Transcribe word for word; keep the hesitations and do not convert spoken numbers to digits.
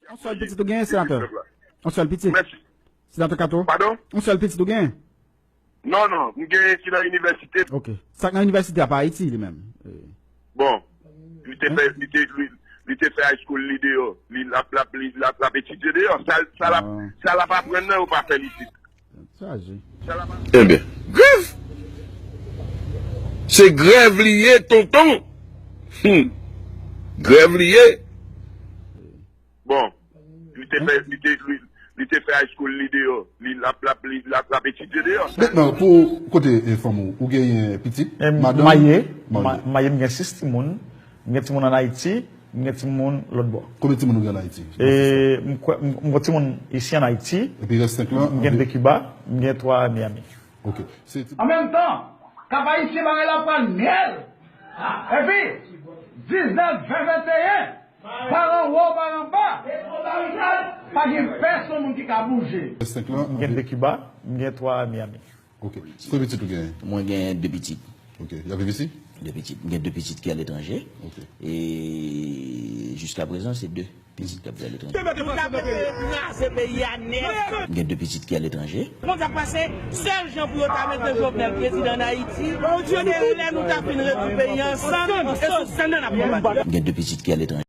Yon sèl pitit ou genyen, senatè? Yon sèl pitit? Mèsi. Senatè Kato? Padon? Yon sèl pitit ou genyen? Non, non, m gen ki nan inivèsite. Ok. Sa k nan inivèsite a pa Ayiti, li menm? Eh. Bon, li te fè, li te, li, li te fè high school li deyò. Li l ap, l ap, li l ap, l ap etidye deyò. Sa, sa l ap, sa l ap aprann nan, yo pa fè l isit. Chaje. Sa l ap Ebyen, grèv! Se grèv li ye, tonton! Hmm. Grèv li ye! Bon, li te fè, li te, li, li te fè high school li deyò. Li l ap, l ap, li l ap, l ap etidye deyò. Mentnan, pou kote, eh, fanm ou, ou genyen pitit? Em, madanm? Maye, maye. Ma-, maye, m gen sis timoun. M gen timoun ann Ayiti, m gen timoun lòt bò. Konbyen timoun ou gen ann Ayiti? E, m kwè, m, m gen timoun isi ann Ayiti. Epi rès senk lan? M gen de Kiba, m gen twa Miami. Ok. Se ti- An menm tan, Kap Ayisyen bagay la pral myèl. Epi, diznèf, ven, venteyen, paran wo, paran ba, pa gen pèsonn moun ki ka bouje. Senk lan? M gen de Kiba, m gen twa Miami. Ok. Konbyen pitit ou genyen? Mwen gen de pitit. Ok. Y ap viv isi? De pitit. M gen de pitit ki aletranje. Ok. E jiskaprezan, se de pitit k ap viv aletranje. Nou t ap kraze peyi a nèt. M gen de pitit ki aletranje. Konn sa k pase, sèl jan pou yo ta mete Jovenel prezidan ann Ayiti, se lè nou ta fin rezoud peyi a ansanm, e sou sèn nan n ap konbat. M gen de pitit ki aletranje.